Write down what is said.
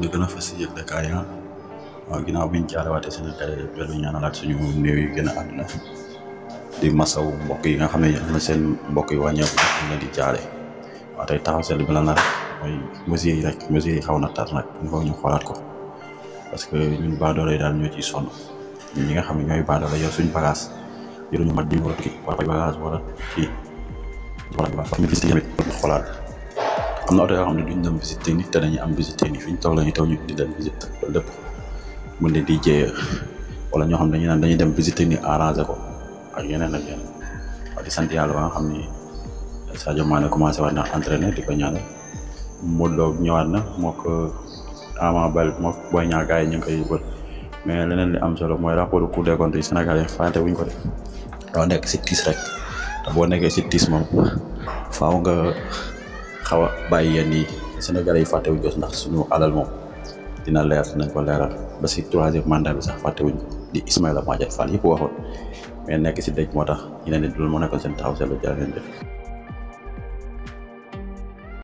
li gën a fas yëgle kaay ginnaaw biñ jaalewaatee Sénégal yëpp dellu ñaanalaat suñu néew yi gën a àdduna di masaw mbokk yi nga xam ne am na seen mbokk yi wàññeeku ñu leen di jaale waaw tey taxaw seetlu bi la nar mooy mesures yi rek mesures yi xaw na tar nag il faut ñu xoolaat ko parce que ñun baadoolo yi daal ñoo ciy sonn ñun ñi nga xam ne ñooy baadoolo yor suñu bagage yoruñu mat di war a tukki wala fay bagage wala kii wala fa ñu gis tamit xoolaat am na oto yoo xam ne duñ dem visite technique te dañuy am visite technique fi ñu toog la ñu taw ñu di dem visite loolu lépp mën na di jéeya wala ñoo xam ne dañuy naan dañuy dem visite technique arrangé ko ak yeneen ak yeneen waaw di sant yàlla ba nga xam ni Sadio Mané commencé waat na entraîné di ko ñaanal Modou Lo ñëwaat na moo ko Ama Baldé moo Boy Niang gars yi ñu ngi koy yëbal mais leneen li am solo mooy rapport de Cour des comptes yi Sénégal yi fàtte wuñ ko def doo nekk si tiis rek te boo nekkee si tiis moom faaw nga xaw a bàyyi yenn yi Sénégal yi fàtte wuñ ko ndax suñu alal moom dina leer nañ ko leeral ba si 3e mandat bi sax fàtte wuñ ko di Ismaïla Madior Fall yëpp waxoon mais nekk si dëj moo tax ñu ne loolu moo nekkoon seen taxaw seetlu jërë ngeen jëf